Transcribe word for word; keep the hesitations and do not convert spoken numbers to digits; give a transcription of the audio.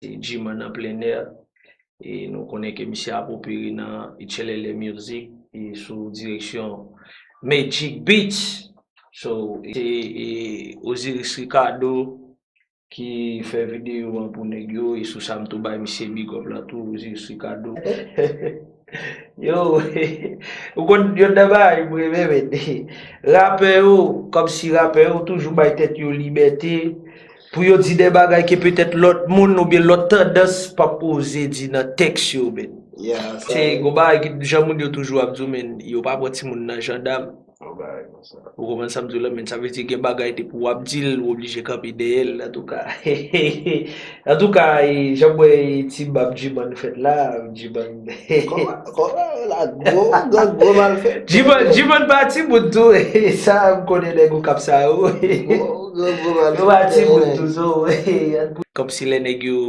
G-Man an plen nè. E nou konnen ke misye ap opere nan H L L A Music e sou direksyon Magic Beats. So, se e, Osiris Ricardo ki fè videyo an pou nèg yo, e sou sa m tou bay misye big up la tou, Osiris Ricardo. Yo, ou konn yon nan bagay m renmen, men. Rapè yo, kòmsi rapè yo toujou bay tèt yo libète pou yo di de bagay ke petèt lòt moun oubyen lòt tandans p ap oze di nan tèks yo, men. Yeah, sa Se gon bagay ki jan moun yo toujou ap di w, men, yo pa pran timoun nan jandam. Yon bagay konsa. Ou konprann sa m di w la, men sa vle di gen bagay depi w ap di l, ou oblije kanpe dèyè l, antouka. Antouka, e, jan m wè e, ti bab G-Man fèt la, G-Man. Kòman, kòman la, gwo, gwo, gwo malfèt. G-Man, G-Man pa timoun tou, e, sa m konnen nèg Okap sa yo. Gwo, gwo, gwo malfèt. Yo pa timoun tou, so, e, kòmsi lè nèg yo